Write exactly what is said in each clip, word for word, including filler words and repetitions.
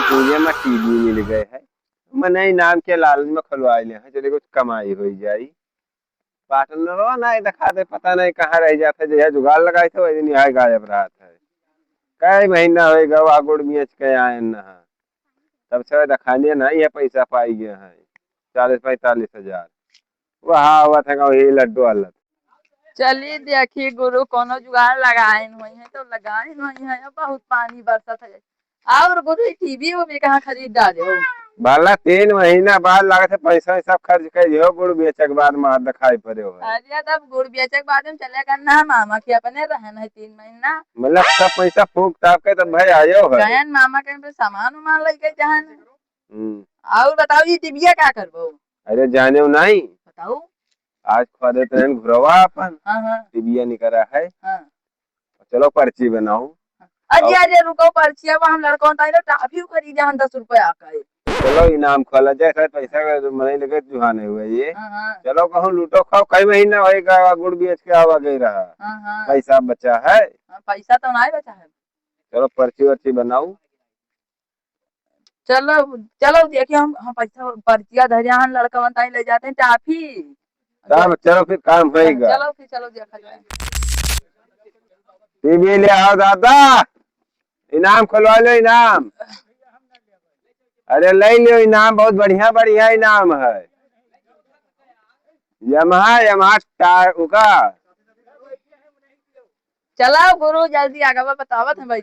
पूरे में टीवी मिल गए है। मनई नाम के लालच में खोलवाइ ले हैं, चले कुछ कमाई होइ जाई। पार्टनरवा नाहीं देखात है, पता नाहीं कहाँ रहि जात है, जहिया जुगाड़ लगाइत है, वही दिन यहाँ गायब रहत है। कई महीना होइ गवा, गुड़ बेच के आएन ना, तब से देखाने नाहीं है, पैसा पाइ गए हैं चालीस पैंतालीस हजार। वह आवत है, वही लड्डू वाला। चली देखी गुरु, कौनो जुगाड़ लगाइन होइहैं, तो लगाइन होइहैं, बहुत पानी बरसत है। और गुरु, ई टीवी उवी कहाँ खरीद डाले हो? भला तीन महीना बाद लागत है पैसा वैसा खर्च कर दियो, गुड़ बेचे के बाद मार दिखाई पड़े हो। अरे, तब गुड़ बेचे के बाद हम चले गए ना मामा के अपने रहन है तीन महीना। मतलब सब पैसा फूंक ताप के तब भाई आयो है। गयन मामा के पे सामान उमान लेके जहन। हम्म। और बताओ, ई टीवीया का करबो? अरे जाने हो नाहीं। बताओ। आज खरीदे तो रहन घुरवा अपन। हाँ, हाँ। टीवीया निकरा है। हाँ। चलो पर्ची बनाओ। अरे, और अरे, रुको, पर्चिया वो हम लड़कन ताई लो, टाफी खरीदे हम दस रुपया का है। चलो इनाम खोला जाए, शायद पैसा का जो मनई लगे जुहाने हुए ये। हाँ, हाँ। चलो कहूँ लूटो खाओ, कई महीना होएगा गुड़ बेच के आवा गई रहा। हाँ, हाँ। पैसा बचा है? हाँ, पैसा तो नाहीं बचा है। चलो पर्ची वर्ची बनाओ। चलो, चलो, देखिए, हम, हम पैसा, पर्चिया धरे हैं, लड़कवन ताई ले जाते हैं टाफी। तब चलो, फिर काम होएगा। चलो, फिर चलो, देखा जाए। टीवी ले आओ दादा, इनाम खोलवा लो, इनाम। अरे, ले लियो इनाम, बहुत बढ़िया, बढ़िया इनाम है। यमहा, यमहा स्टार, उका। चलाओ गुरु, जल्दी आगे बतावत हैं भाई।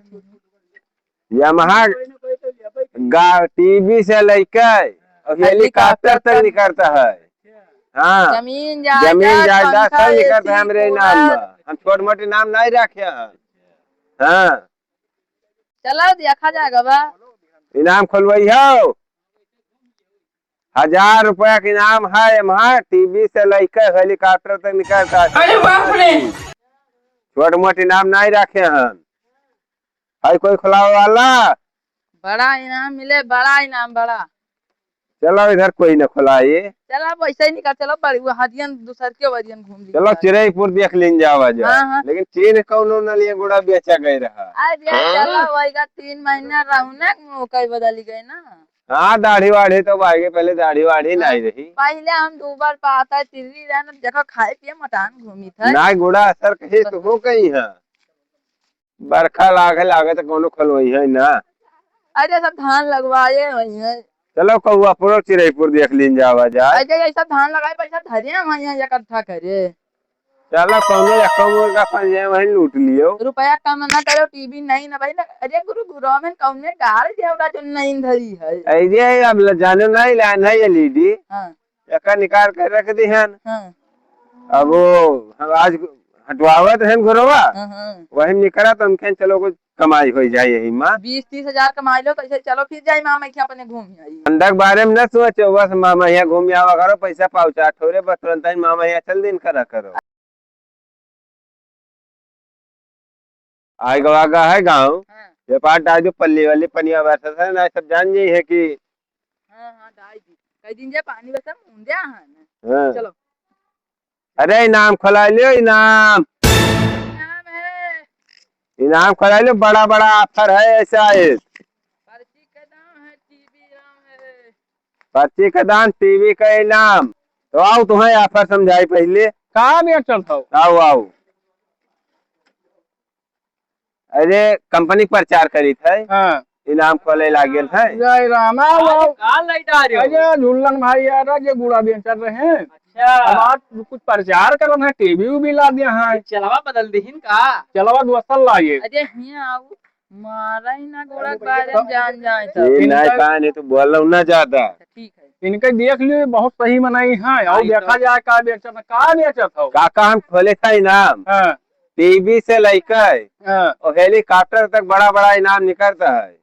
यमहा गा-, टीवी से लेके और हेलीकॉप्टर तक निकरता है। हाँ, जमीन जायदाद, जमीन जायदाद पंखा, सब निकरता है AC, हमरे इनाम कूलर। में। हम छोट मोट इनाम नाहीं रखे हैं। हाँ। चलाओ, देखा जाएगा बा। इनाम खोलवाई हो। हजार रुपया के इनाम है, यमहा टीवी से लेके हेलीकॉप्टर तक निकरता है। अरे बाप रे! छोट मोट इनाम नाहीं रखे हैं। है कोई खोलावे वाला? बड़ा इनाम मिले, बड़ा इनाम, बड़ा। चलो इधर कोई न खोलाए। चलो, अब वैसे ही निकल, चलो, बड़ी वो हदियन दूसर के वरियन घूम ली। चलो, चिरईपुर देख लीन जावा जा। हाँ, हाँ। लेकिन चीन कौनो न लिए गुड़ा बेचा गए रहा। अरे, चलो, वही का तीन महीना रहू ना, मौका ही बदल गए ना। हाँ, दाढ़ी वाढ़ी तो भाई के पहले दाढ़ी वाढ़ी हाँ। नाहीं रही। पहले हम दो बार पाता है, तिल्ली रहन, देखो, खाए पिए मटान घूमी था। ना गुड़ा असर कहीं तो हो गई है। बरखा लागे, लागे तो कौनो खोलवई है ना। अरे, सब धान लगवाए हुई है। चलो, कौआ पुरो चिरईपुर देख लीन जावा जाए। अरे, ये सब धान लगाए, पैसा धरे हुई है इकट्ठा करे। चलो, कौनो एक मुर्गा फंस जाए, वहीं लूट लियो। रुपया कम ना करो, टीवी नहीं ना भाई ना। अरे गुरु, गुरु में कौने गाड़ देवला जो नहीं धरी है। अरे, अब ल-, जानो नहीं लाइन है एलईडी। हाँ। एका निकाल के रख दिहन। हाँ। अब वो हम आज हटवावत रहन घुरवा, हाँ, हाँ। वही निकला तो हम कहें चलो कुछ कमाई हो जाए यही माँ। बीस तीस हजार कमाई लो तो ऐसे चलो फिर जाए माँ मैं अपने घूम आई। धंधा के बारे में न सोचो, बस माँ मैं यहाँ घूम आवा करो, पैसा पहुँचा ठोरे बस तुरंत ही माँ मैं यहाँ चल दिन करा करो। आए गवा गा है गाँव, हाँ। ये पार डाल दो पल्ली वाली पनिया बरसत है ना, सब जान जाई है कि हाँ, हाँ, डाल दी। कई दिन जे पानी बरसा मुंडे आहा ना। हाँ। चलो। अरे इनाम खोला लियो, इनाम। इनाम है। इनाम खोला लियो, बड़ा बड़ा ऑफर है ऐसा एक। पर्ची के दाम है, टीवी इनाम है। पर्ची के दाम, टीवी का इनाम। तो आओ, तुम्हें ऑफर समझाई पहले। का बेचत हो? आओ, आओ। अरे, कंपनी प्रचार करीत है। हाँ। इनाम खोले लागेल है। जय राम, आओ, आज आओ। का लाइट आ रहे हो? अरे, झुल्लन भाई यार, जे गुड़ा बेचत रहे हैं। अच्छा। अब आज कुछ प्रचार करन है, टीवी भी ला दिया है। चलवा बदल दिहिन का? चलवा दोसर लाइए। अरे, हियाँ आओ। मारा ही ना गोड़ा के बारे में जान जाए तो। ये ना इनका कहा नहीं तो बोलो ना ज्यादा। अच्छा, ठीक है। इनके देख लियो, बहुत सही मनई है। और हाँ, देखा तो जाए का बेचत, का बेचत हो? काका हम खोले था इनाम। हाँ। टीवी से लेकर हाँ। और हेलीकॉप्टर तक बड़ा बड़ा इनाम निकलता है।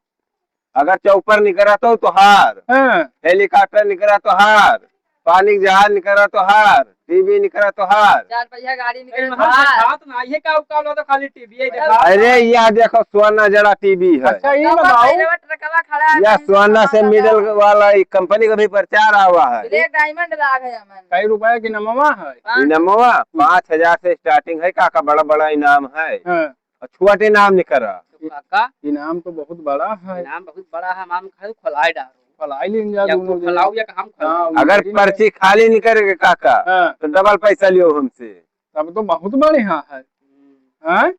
अगर चौपर निकला तो तोहार, हाँ। हेलीकॉप्टर निकला तोहार, पानी के जहाज निकला तोहार, टीवी निकला तोहार। चार पहिया गाड़ी निकला तोहार। देखात ना, ये का उकाल हो तो खाली टीवी ही देखा। अरे, यह देखो, सोना जड़ा टीवी है। अच्छा, ये बताओ। पहले वो ट्रकवा खड़ा है, यह कहीं सोना से मिडल वाला एक कंपनी का भी प्रचार आवा है। ब्लैक डायमंड लाग है हमारे। कई रुपया की नमवा है? पाँच। इनामवा पाँच हजार से स्टार्टिंग है, काका, बड़ा बड़ा इनाम है। हाँ। और छोटे नाम निकला। काका, इनाम तो बहुत बड़ा है। इनाम बहुत बड़ा है, हम खाली खोलाए डारो। खोलाई लीन जा या दोनों तो जने। खोलाओ या हम खोलाओ। हाँ, अगर उनके पर्ची खाली निकरे काका, हाँ। तो डबल पैसा लियो हमसे। तब तो बहुत बढ़िया है। हम्म। हाँ?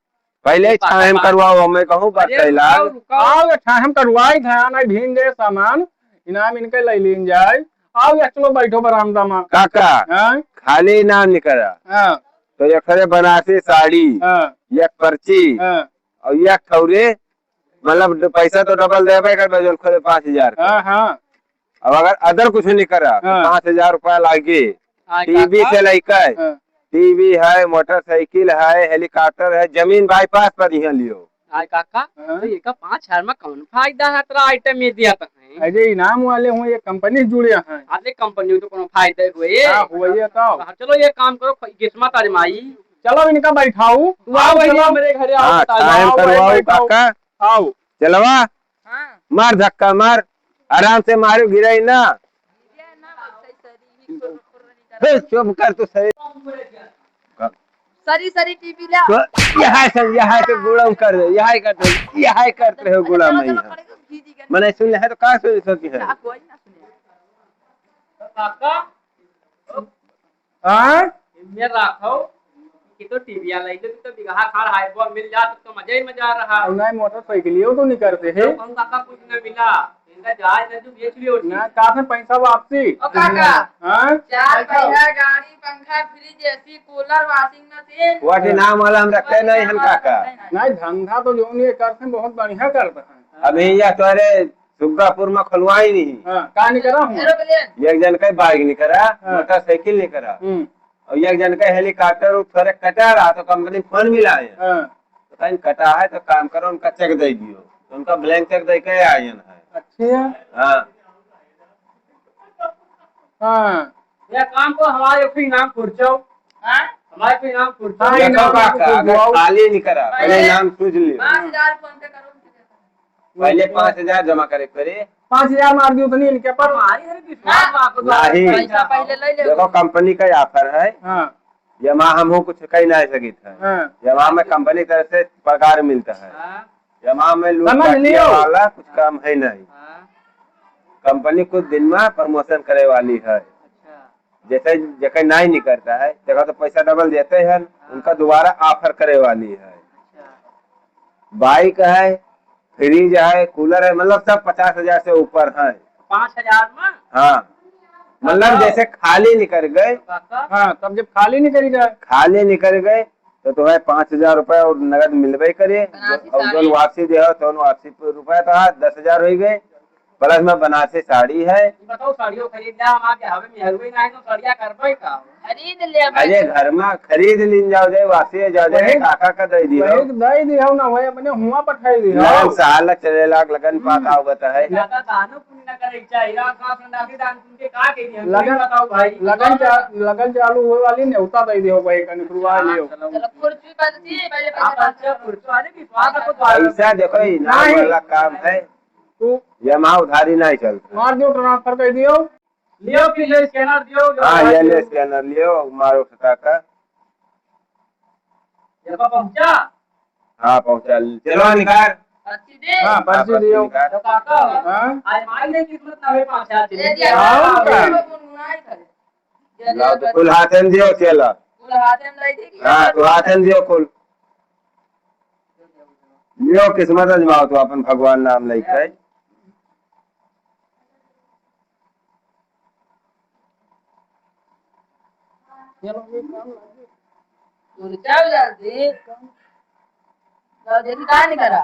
पहले ये ही पाका छाहेम पाका। करवाओ, मैं कहूँ बात अरे कैला। रुकाओ, रुकाओ। आओ, ये छाहेम करवाई था, नहीं भीन दे सामान, इनाम इनके ले लीन जाए। आओ, ये चलो बैठो बरामदा में। काका, हाँ? खाली इनाम निकरा। हाँ। तो एक ठे बनारसी साड़ी, हाँ। एक पर्ची, हाँ। और एक ठौरे, मतलब, ड-, पैसा तो डबल देबे करबे, जौन खोले पाँच हजार का। हाँ, हाँ। अब अगर अदर कुछ नहीं करा, तो हाँ। पाँच हजार रुपया लागे। हाँ, टीवी काका। से लेकर, हाँ। टीवी है, मोटरसाइकिल है, हेलीकॉप्टर है, जमीन बाईपास पर यहाँ लियो। हाँ, काका, हाँ। तो एका पाँच हजार में कौन फायदा है, तेरा आइटम ये दिया तो है। अरे, इनाम वाले हुए, ये कंपनी से जुड़े हैं। अरे, कंपनी तो कोनो फायदा हुए। हाँ, हुए ये तो। हाँ, चलो, ये काम करो, किस्मत आजमाई। चलो, इनका बैठाओ। तू आओ, आओ, भाई, चलो। मेरे घरे आओ, हाँ, बताओ। छाहेम आओ, भाई, करवाओ, बैठाओ। काका। आओ। चलवा। हाँ। मार धक्का, मार। आराम से मारो, गिराई ना। गिरा ना, बस सही, सही, ही कुर, कुर नहीं कर। हे, चुप कर तू, सही। सरी, सरी टीवी ले। तो यह है सब, यह है तो गुड़म कर दे, यह है कर दे, यह है करते हो गुड़म चलो, है चलो, यहाँ। पड़ेगा, घी दी गन। मने सुन ले है तो का सुन सकती है? क्या कोई ना सुने। काका, हाँ? इनमें राखो कि तो टीवी आ लाई, तो बिगहा खाड़ हाई बॉल मिल जा, तो, तो मजा ही मजा रहा। और नहीं, मोटरसाइकिलियो तो नहीं करते हैं। तो कौन काका कुछ ना मिला, इनका जहाज में जो बेच लियो। ना, कहाँ से पैसा वापसी? ओ काका, हाँ? चार पहिया गाड़ी, पंखा, फ्रिज, एसी, कूलर, वॉशिंग मशीन। वॉशिंग नाम वाला हम रखते नहीं हम काका। नहीं, धंधा तो जो ये करते हैं, बहुत बढ़िया करते हैं। अभी यह तोरे सुग्गापुर में खुलवाई नहीं। हाँ, का नहीं करा हूँ? एरोप्लेन। एक जन का बाइक नहीं करा, हाँ। मोटरसाइकिल नहीं करा। हम्म। और एक जन का हेलीकॉप्टर वो थोड़े कटा रहा तो कंपनी फोन मिला है। हाँ। तो कहीं कटा है तो काम करो, उनका चेक दे दियो। तो उनका ब्लैंक चेक दे के आए हैं। अच्छा। हाँ। हाँ। या काम को हमारे फिर नाम खुर्चो। हाँ? हमारे फिर नाम खुर्चो। हाँ, ये इनाम काका, खुर्चो। अगर खाली नहीं करा, पहले पहले नाम सूझ लियो। पाँच हजार फोन पे करो। पहले पाँच हजार जमा करे के पड़े। पाँच हजार मार दियो तो नहीं इनके पर। हमारी है विश्वास हाँ। आपको नहीं। पैसा पहले ले ले। देखो, कंपनी का ऑफर है। हाँ। ये माह हम कुछ कही नहीं सकित है। हाँ। ये माह में कंपनी तरफ से पगार मिलता है। हाँ। ये माह में लूट समझ पाट लियो। वाला कुछ काम है नहीं। हाँ। कंपनी कुछ दिन में प्रमोशन करे वाली है। अच्छा। जैसे जेकर नहीं निकलता है, देखो तो पैसा डबल देते हैं, हाँ। उनका दोबारा ऑफर करे वाली है। अच्छा। बाइक है, फ्रिज है, कूलर है, मतलब सब पचास हजार से ऊपर है। पाँच हजार में? हाँ, मतलब हाँ। जैसे खाली निकल गए। काका? हाँ, तब जब खाली निकल गए। खाली निकल गए, तो तुम्हें पाँच हजार रुपये और नगद मिलबे करे, बनारसी और साड़ी। जौन वापसी दे हो, तो वापसी रुपया तो हाँ, दस हजार हो गए, प्लस में बनारसी साड़ी है। ई बताओ, साड़ियों खरीद ले, हम आपके हवे में हरवे ना है, तो साड़िया करबे का? खरीद ले भाई। अरे, घर में खरीद लीन जाओ जाए, वापसी जाओ जाए, वही, काका का दे दियो। वही दे दियो ना, वही अपने हुआ पठाई दियो। लगन साल चले लाग, लगन हम्म। पाता होगा तो है। ज्यादा दानो पुण्य ना करे, चाहे रात रात संडासी दान के का के लिए? लगन, बताओ भाई। लगन चा-, लगन चालू होए वाली, नेवता दे दियो भाई, कनी खुलवा हाँ, लियो। चलो। चलो, खुर्ची बंदी, पहले आप पैसा अच्छा खुर्ची, अरे विश्वास आपको पैसा देखो, इनाम नहीं। वाला काम है। तू ये माँ उधारी नहीं चलता। मार दियो, ट्रांसफर कर दियो। लियो कि ले स्कैनर दियो, जो हाँ, ये ले स्कैनर लियो, मारो फटा का। ये पहुंचा? हाँ, पहुंचा। चलो, निकाल। पर्ची दे। हाँ, पर्ची हाँ, पर्ची दियो। निकाल। तो काका, हाँ? आज माई ने किस्मत ना हुई, पाँच हजार चले दे दिया। गए। हाँ, का? ये दे लाओ तो पर्ची। कुल हाथे में दियो, चलो। कुल हाथे में लाई देगी। हाँ, तो हाथे में दियो कुल। लियो, किस्मत आजमाओ तो अपन भगवान नाम लेके। तू चल जल्दी। तो जल्दी काहे नहीं करा?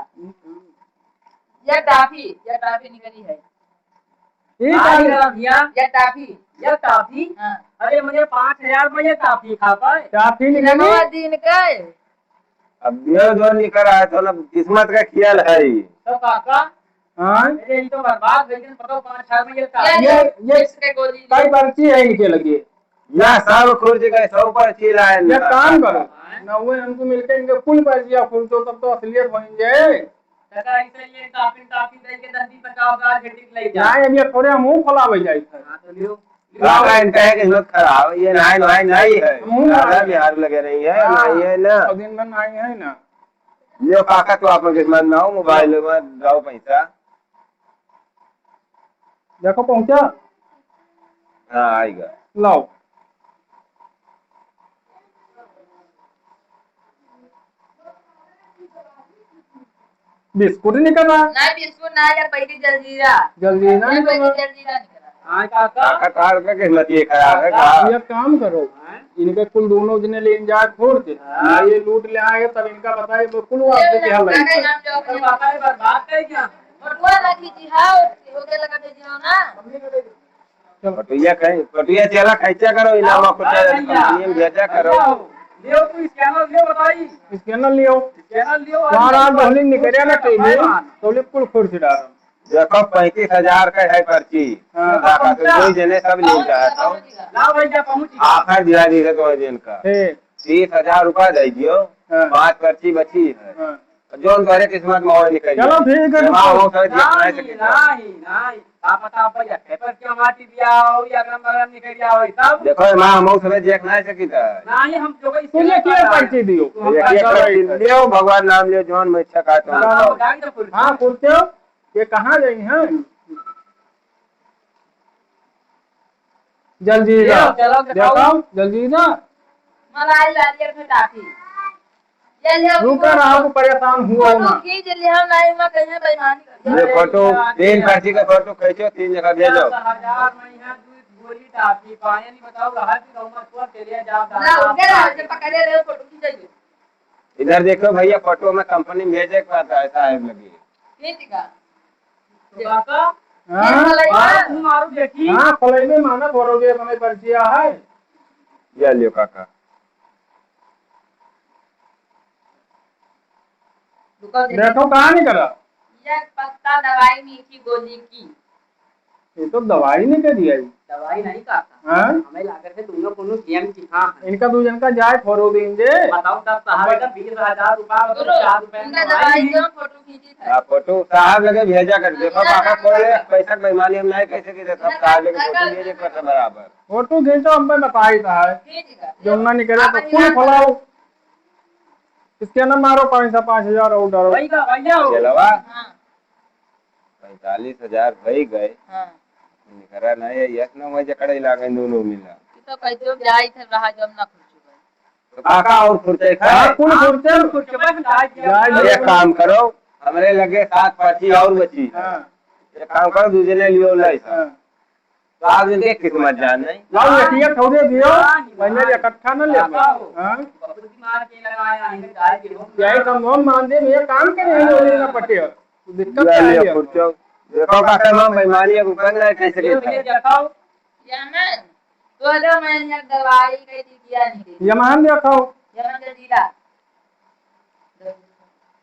ये टाफी, ये टाफी निकली है। ये काहे निकला भैया? ये टाफी। ये टाफी? हाँ। अरे, मुझे पाँच हजार में ये टाफी खा पाए। टाफी निकली? नवा दिन के। अब ये जो निकल रहा है, तो ना किस्मत का खेल है। तो काका, हाँ? अरे, ये तो बर्बाद हो गया, बताओ, पाँच हजार में ये ये, टाफी। ये, ये इसके गोली कई पर्ची है इनके लगे। या सब खुर्च गए, सब पर्ची लाए ये ना। काम करो, नौवे हमको मिलके इनके कुल पर्चिया खुर्चो, तब तो असलियत बन जाए। दादा, ऐसे ये टाफी, टाफी दे के दस दिन बचाओ, गाल घटी ले जा। नहीं, अब ये थोड़े हम मुंह खोलावे जाए थे। हाँ, तो लियो। काका, इनका है किस्मत खराब, ये नाई, नाई, नाई है। मुंह दादा मार। बिहार लगे रही है, हाँ, नाई है ना। और दिन भर नाई है ना। लियो काका, तो आप किस्मत में हो, मोबाइल में जाओ पैसा। देखो पहुंचा। हाँ, आइगा। लाओ। बिस्कुट निकल रहा। नहीं, बिस्कुट ना यार, पहले जलजीरा। जलजीरा यार, निकल पहले रहा। जलजीरा निकल रहा। हाँ, काका। काका, तार का किस्मत ये खराब है, हाँ, का? ये काम करो, इनके कुल दोनों जने ले जाए फोड़ के, हाँ। ये लूट ले आए, तब इनका बताए, तो कुल वापस ये के हल ना, नहीं। काका, हम जाओ, बर्बाद है, बर्बाद है क्या? बटुआ ना कीजिए, हाँ, हो गया लगा दीजिए ना। चलो। पटुइया कहीं, पटुइया चला खैचा करो, इलावा कुछ हाँ, भैया। कंपनी में भेजा करो। भैया, लियो तू scanner लियो, बताई। Scanner लियो। Scanner लियो, तुम्हारा आज आज बहनी निकरिया ना टीवी, हाँ। तो ले कुल खुर्सी डालो। देखो, पैंतीस हजार का है पर्ची। हाँ। काका, तो दो जने सब ले जाए तो। लाओ भैया, पहुँच गया। आखिर दिया दी है दो जन का। ठीक। तीस हजार रुपया दे दियो, हाँ। पाँच पर्ची बची है। हाँ। जौन तोहरे किस्मत में होई निकल चलो, जाए। ठीक है, एमा तो हम सब देख नहीं नहीं, सकित। नहीं, नहीं। का पता अब भैया, पेपर के हमार टीवी आओ या अगल बगल निकल जाओ, सब। देखो, एमा हम सब देख नहीं सकित। नहीं, हम जो कोई तू ये क्या पर्ची दियो? तो हम ये क्या पर्ची पर्ची दियो? लियो, भगवान नाम लियो, जौन में इच्छा का तुम हाँ, खाओ। गाड़ी तो खुल। हाँ, खुलते हो? ये कहाँ गई हैं? जलजीरा। ये चलो, दिखाओ। दिखाओ, जलजीरा। मलाई वाली एक में काफी। ये ले, रुका रहा, वो परेशान हुआ फोटो ना। खींच लिया, नहीं मैं कहीं बेईमानी कर ये फोटो, तीन पर्ची का फोटो खींचो, तीन जगह भेजो। दस हजार में यहाँ दूध गोली टाफी, पानी नहीं बताओ, रहा भी रहूँगा, कौन चलिए जाओ, ना, उनके रहा, जब पकड़े रहे, फोटो खींचेंगे। इधर देखो भैया, फोटो में कंपनी में भेजे के पड़ता है साहब लगे। खींच का? तो काका, हाँ? ये फलैया? मारो, तू मारो, देखी। हाँ, फलैया में माना फोड़ोगे, अपने परिचय है। या लियो काका। रुको, देखो। देखो, कहाँ निकला? ये पत्ता दवाई मीठी गोली की। ये तो दवाई निकली आई। दवाई नहीं काका। हाँ? हमें लागत है दोनों कोनो गेम की हाँ है। इनका दू जन का जाए फोरो दिन जे। बताओ तब साहब का बीस हजार रुपया और सुनो, चार रुपया इनका दवाई दवाई नहीं। जो फोटो खींची था। हाँ, फोटो साहब लगे भेजा कर। देखो, हाँ, काका, हाँ, कोई हाँ। पैसा के बेईमानी हम नहीं कैसे की, देखो, हाँ, साहब लगे हाँ, फोटो हाँ, भेजे हाँ। कर बराबर। फोटो खींचो, हम पे बताई था है। खींच का। जमुना निकले तो आप कुल यहाँ खोलाओ। इसके ना मारो पाँच सौ, पाँच हजार और डालो। वही का, वही का हो। चलवा। हाँ। पैंतालीस हजार भई गए। हाँ। निकरा नहीं है, यस ना वही जकड़े लागे दोनों मिला। ये तो कहते हो जाई थे रहा जब ना खुर्ची भाई। तो काका और खुर्चे खाए? हाँ, कुल खुर्चे। खुर्चे भाई, हम जाए थे। जाए एक थे। काम करो, हमरे लगे सात पर्ची और बची है। हाँ। एक काम करो, दूसरे ने लियो लाई सा। हाँ। तो आज इनके किस्मत जान नहीं। लाओ, एक एक थोड़े दियो, हाँ, पहले हाँ। इकट्ठा न ले। हाँ। हाँ। बहुत दिमाग के लगाया है, जाए के हो। यही कम हम मान दे, ये काम के नहीं बोले ना पटेल। दिक्कत ले क्या लियो है? खुर्चो। देखो काका, हम बेईमानी अब कर रहे कैसे ये कैसे। मुझे दिखाओ। यमन, तो जो मैं ये दवाई कह दी दिया नहीं। यमन देखो। यमन जजीरा।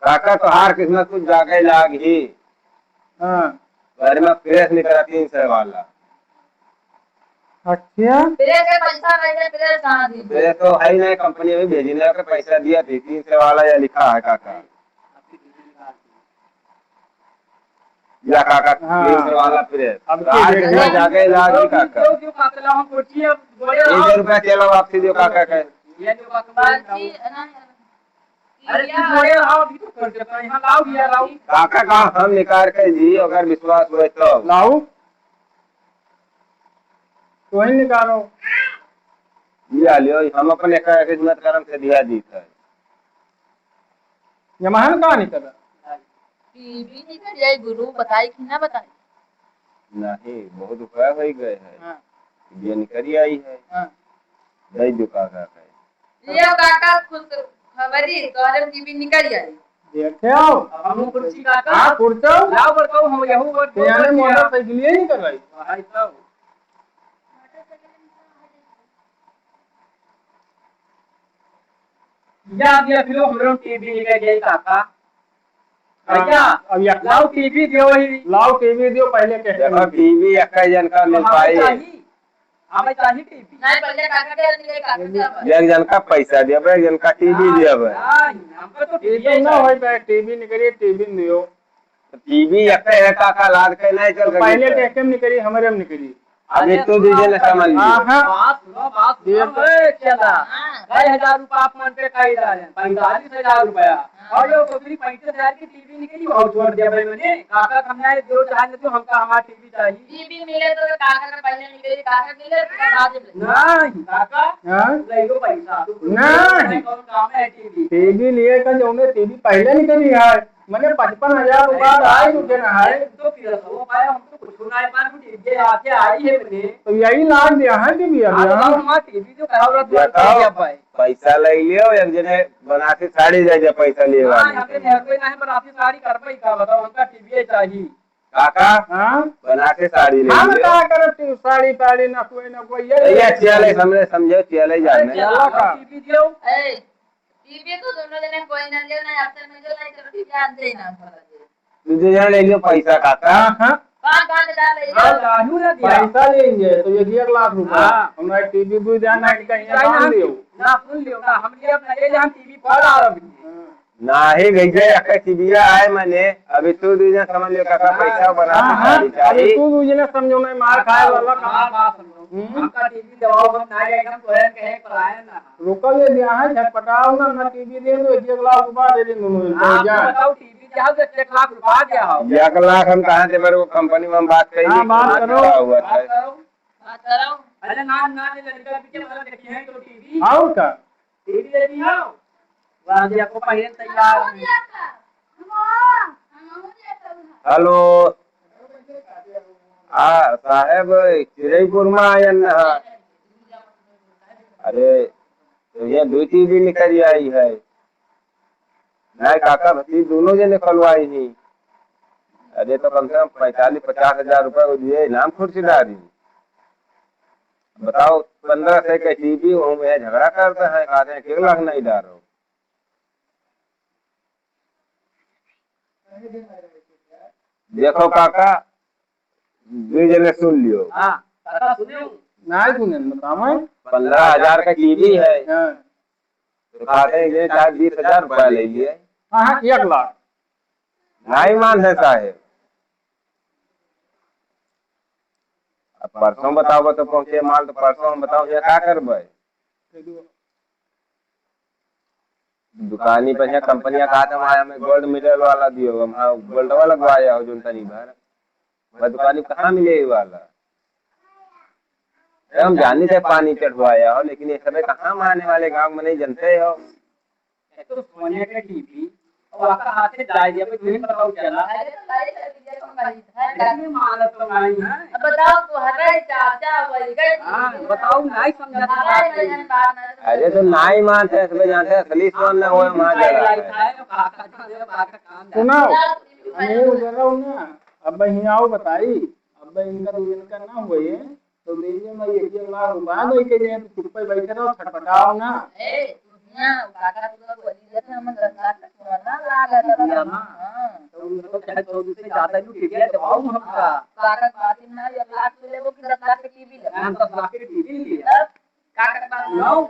काका, तोहार किस्मत कुछ जागे लाग ही। हाँ। घर में प्रेस निकला तीन सौ वाला। अच्छा। प्रेस के पैसा नहीं है, प्रेस कहाँ दी? प्रेस तो है ही नहीं, कंपनी में भेजी नहीं, ओके पैसा दिया थी, तीन सौ वाला या लिखा है काका। या काका, हाँ। तीन सौ वाला प्रेस। अब तो आज देखो। कितना जाके इलाज ही काका। क्यों, क्यों काका, हम कुर्सी अब बोले एक रहो। रुपया तेल वापसी दियो काका का। ये जो काका बात की, ना, अरे, तू बोले रहो, अभी तो कर देता है। यहाँ लाओ, भैया, लाओ। काका का हम निकाल के जी, अगर विश्वास होए तो। लाओ। तो ही निकालो। लिया लियो, हम अपने का खिदमत करम से दिया दी था। ये महान कहाँ निकला? टीवी निकल जाए गुरु, बताई कि ना बताई? नहीं, बहुत उपाय हो गए है। हाँ। ये निकल आई है। हाँ। दे दो काका का। लियो काका, खुश खबरी, तोहरे टीवी निकल जाई। देखे आओ। अब हम कुर्सी काका। हाँ, कुर्सी। लाओ बड़काऊ, हम यहू और ते आने मोटरसाइकिल ही निकल आई। भाई साहब। या दिया फिर हमरो टीवी निकल जाई काका। हाँ, भैया, अब या लाओ टीवी दियो ही। लाओ टीवी दियो पहले के। देखो, टीवी एक जन का मिल पाई। हमें चाहिए टीवी। नहीं, पहले काका के लिए, काका के लिए। एक जन का पैसा दिया बे, एक जन का टीवी दिया बे। नहीं, हमको तो टीवी टीवी ना चाहिए। होई बे, टीवी निकलिए, टीवी दियो। तो टीवी एक है काका, लाद के नहीं चल तो पहले सके। के के निकली, हमारे में निकली। अरे, तू दीजिए ना सामान लिए। हाँ, हाँ। बात सुनो, बात सुनो। ये तो ए, चला। हाँ। ढाई हजार रुपया आप मन पे काई डाले, पैंतालीस हजार रुपया। और ये तो सिर्फ पैंतीस हजार की टीवी निकली, और छोड़ दिया भाई मैंने। काका, हमने ये दो चार नहीं, तो हमका हमारा टीवी चाहिए। टीवी मिले तो काका का पहले निकली, काका मिले तो बाद में। नहीं, काका, हाँ? ले लो पैसा। नहीं। कौन काम है टीवी? टीवी लिए का जौने टीवी पहले निकली है। मने पचपन हजार रुपया तो आई रुके ना है। तो फिर वो पाया, हम तो कुछ ना है, पर ये आके आई है मने। तो यही लाग दिया है टीवी अभी, हाँ, तो हाँ। हमारा टीवी जो खराब रहता है, बताओ, क्या पाए? पैसा ले लियो, एक जने बनारसी साड़ी दे दे पैसा लिए हाँ, वाली। यहाँ पे घर पे ना है, बनारसी साड़ी कर पाई का, बताओ, हमका टीवी चाहिए। काका, हाँ? बनारसी साड़ी ले हम लियो। का करब, तू साड़ी पाड़ी ना कोई ना कोई, ये तो ये ले। चले, हमरे समझे, चले जाने। अरे, चला का? टीवी दियो। ए, टीवी तो दोनों जने कोई ना लियो, ना आपसे में जो नहीं तो टीवी आप दे ना पड़ा दे। तू दे जाने ले लियो पैसा काका। हाँ, हाँ। पाँच पाँच हजार ले हाँ, लियो। राजू ना दिया। पैसा लेंगे तो ये एक लाख रुपया। हाँ। हमारे टीवी भी जाना है, कहीं चाहे ना ना हम लियो। ना सुन लियो, ना हम लियो, ना ले ले, हम टीवी पर आ रहे हैं। हाँ। नाही भैया, एक टीवी आए मने, अभी तू दू जन समझ लियो काका, हाँ, पैसा बना हाँ, के हाँ, खाली अभी चाहिए। तू दू जने समझो, मैं मार खाए वाला का। हाँ, बात सुनो। हम्म। हमका टीवी दबाओ, हम ना जाए, हम तोहरे कहे पर आए ना। रुको ये दिया है, झटपटाओ ना, ना टीवी दे दो, एक लाख रुपया दे दे, दोनों जन, आप जा। बताओ, टीवी क्या हो, एक लाख रुपया क्या हो? एक लाख हम कहाँ से भरे, वो कंपनी में हम बात करी हाँ, थी, बात कहाँ करो। क्या हुआ था? बात करो। बात करो। अरे ना, ना, ये लड़का पीछे वाला देखिए तो टीवी। और का? टीवी देखी हो? वाह जी, आपको पहले तैयार है। हेलो। आ, साहेब, चिरईपुर में आयन ना। अरे, तो ये दुई टीवी निकल आई है। नहीं काका, भतीज दोनों जने खोलवाई ही। अरे, तो कम से कम पैंतालीस पचास हजार रुपया वो दिए, इनाम खुर्सीदारी। बताओ, पन्द्रह सौ के टीवी, हम यहाँ झगड़ा करते हैं, कहते हैं, "एक लाख नहीं डालो।" देखो काका, दुई जने सुन लियो। हाँ, काका सुने हो? नहीं सुने, बताओ। पन्द्रह हजार का टीवी है। हाँ। तो कहते हैं, "ये चाहे बीस हजार रुपया ले लिए।" हाँ, हाँ, एक लाख। नहीं मान है साहेब। अब परसों बताओ तो पहुँचे माल, तो परसों हम बताओ, ये का करबे? दुकानी पर यहाँ कंपनिया कहा था, "हमारे हमें गोल्ड मेडल वाला दियो, हम हाँ गोल्ड वाला लगवाया हो जोन तनी भर।" वह दुकानी कहाँ मिले ये वाला? अरे हम जानी थे पानी चढ़वाया हो, लेकिन ये सबे कहाँ माने वाले गाँव में नहीं जानते हो। एक तो सोने का टीवी, और आपका हाथ से जाए दिया, कोई नहीं बताओ चला। अरे तो लाई कर दिया तो भाई, है इतनी मालत तो नहीं है। अब बताओ, तोहरा ही चाचा वही गए। हाँ, बताओ, नहीं समझा हमारा ही वजन बात ना। अरे तो नहीं मानते, इसमें जानते हैं, असली सोन ना हुआ, वहाँ जा रहा है। सुनाओ, अरे उधर रहो ना, अब हियाँ आओ बताई, अब इनका दू दिन का ना हुए, तो दीजिए, मैं एक एक लाख रुपया दे के जाए, तो चुप्पे बैठे रहो, छटपटाओ ना। ए, दुनिया, काका, तू तो बोली, जैसे हम दस लाख का सोना लागत है। हाँ। हाँ। तो उनको चाहे चौदह से ज्यादा भी टिकट दबाओ हमका। काका, बात ही ना, एक लाख तो लेबो कि दस लाख की टीवी लेबो? हम दस लाख की टीवी लिए। तब काका की बात सुनाओ।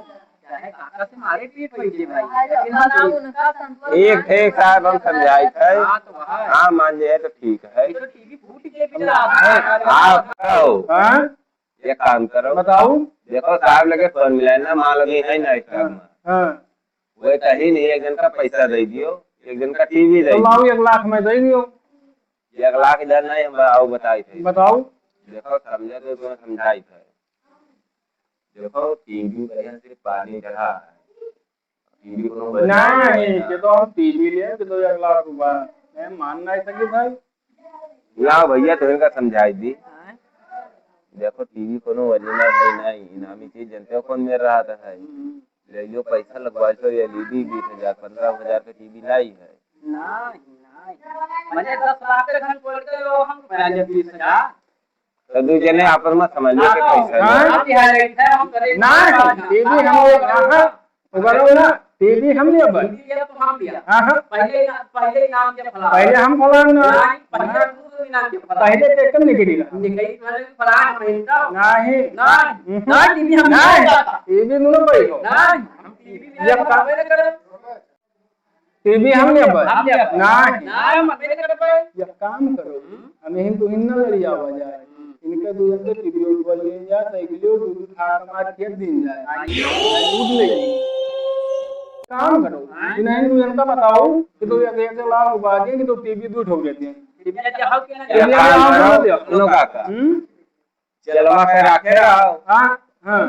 चाहे काका से मारे पीट होई जे भाई। अरे, लेकिन हम बताओ, उनका संतोष एक, एक साहब हम समझाई थे। हाँ, तो वहाँ है। हाँ, मान जाए तो ठीक है। ये तो टीवी फूट के भी आप, आप, हाँ? एक काम करो। बताओ। देखो, साहब लगे फोन मिलाए ना, मान लो कि है ना स्टॉक में। हाँ। हाँ। वही कहीं नहीं, एक जन का पैसा दे दियो, एक जन का टीवी दे तो लाओ, दियो। एक लाख में दे दियो। एक लाख इधर नहीं, हम आओ बताई थे। बताओ। देखो, समझे तो तुम्हें समझाई थे। देखो, टीवी बढ़िया से पानी चढ़ा है। टीवी कोनो बढ़िया नहीं, नहीं, है। ये तो हम टीवी लिए, ये तो एक लाख रुपया। मैं मान नहीं सकी भाई। लाओ भैया, तो इनका समझाई दी। हाँ। देखो, टीवी कोनो ओरिजिनल है नहीं, इनामी चीज जानते हो कौन मेल रहा था है। हम्म। ले लियो, पैसा लगवा लो, एलईडी बीस हजार, पन्द्रह हजार का टीवी लाई है। नहीं, नहीं। मैंने दस लाख के धन बोल के लो, हम पहले बीस हजार। तो दू जने आपस में समझ लो कि हाँ, पैसा हाँ। नहीं। आप यहाँ लेके थे, हम गरीब नहीं, आदमी। टीवी हम लोग, हाँ, हाँ, वो करो ना, टीवी हम लेबे। टीवी लिया तो हम लिया। हाँ, हाँ। पहले ना, पहले नाम के फलाना। पहले हम फलाना। नहीं, पहले दूसरे नाम के फलाना। पहले तो एकदम निकली ना। निकली तो फलाना महीना। नहीं। नहीं। हम्म। नहीं, टीवी हम नहीं। नहीं जाता। टीवी मुनो भाई हो। नहीं, हम टीवी ये नहीं पता। जाता। टीवी हम लेबे। हम लेबे। ना। ना, हम अपने लेबे। एक काम करो, हम्म। हम यहीं तो हिन्ना लड़ी आवा जाए। हम्म। इनका दो जन के टीवी उठवा लिए जा, साइकिल उठ, उठ, उठा के मार के दिन जाए। लूट ले। काम करो। इन्हें दो जन का बताओ कि तो एक, एक लाख रुपया के कि तो टीवी दो ठोक देते हैं। टीवी लेके आओ कि ना? टीवी लेके आओ, उन्हों का। हम्म? चलवा के रखे रहो। हाँ, हाँ।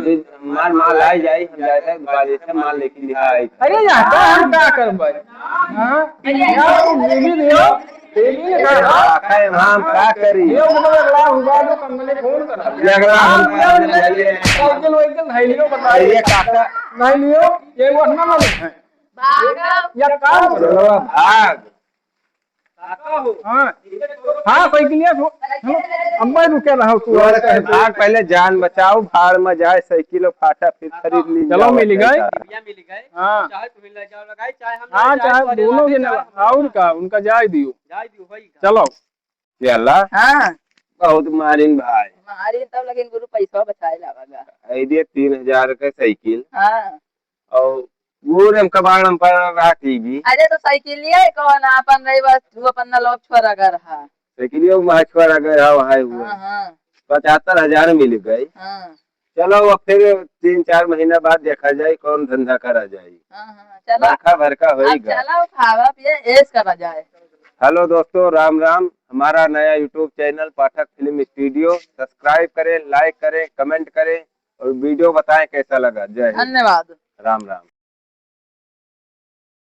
माल, माल आई जाई, हम जाए थे, दुकान से माल लेके लिहा आई। अरे, यहाँ का हम का करबै? हाँ? अरे, यार, तुम बीवी दियो, बीवी ने कहा। आखिर हम का करी? ये मतलब अगला हुआ तो कम में फोन करा। ये अगला हम हाँ, साइकिल वाइकिल नहीं लियो, बताइए। ये काका। नहीं लियो, ये वो अपना मालूम है। भागो। या काम करो। चलो, भाग। हाँ। हाँ, साइकिलिया को, हम, अम्मा रुके रहो तू। भाग, पहले जान बचाओ, भाड़ में जाए, साइकिल और फाटा फिर खरीद ली चलो, जाओ, मिल गए। पैसा। टीवीया मिल गए। हाँ। चाहे तुम्हें ले जाओ लगाई, चाहे हम हाँ, ले जाए, चाहे दोनों के ना, और का, उनका जाए दियो। जाए दियो, वही का। चलो। चला। हाँ। बहुत मारिन भाई। मारिन तब, लेकिन गुरु पैसा बचाए लावेगा। ऐ दे तीन हजार के साइकिल। हाँ। और वो रे हमका बाड़ हम पर रहा टीवी। अरे तो साइकिलिया है कौन, अपन रही बस, तू अपन ना लोग छोरा घर हा। साइकिलिया वो माछुआ रहा घर हा, वहाँ हुआ। हाँ, हाँ। पचहत्तर हजार मिल गई। हाँ। चलो, अब फिर तीन चार महीना बाद देखा जाए, कौन धंधा करा जाए। हाँ, हाँ, चलो। बरखा भरखा अब होएगा। चलो, खावा पिए, ऐश करा जाए। हेलो दोस्तों, राम राम। हमारा नया YouTube चैनल पाठक फिल्म स्टूडियो, सब्सक्राइब करें, लाइक करें, कमेंट करें और वीडियो बताएं कैसा लगा। जय हिंद। धन्यवाद। राम राम।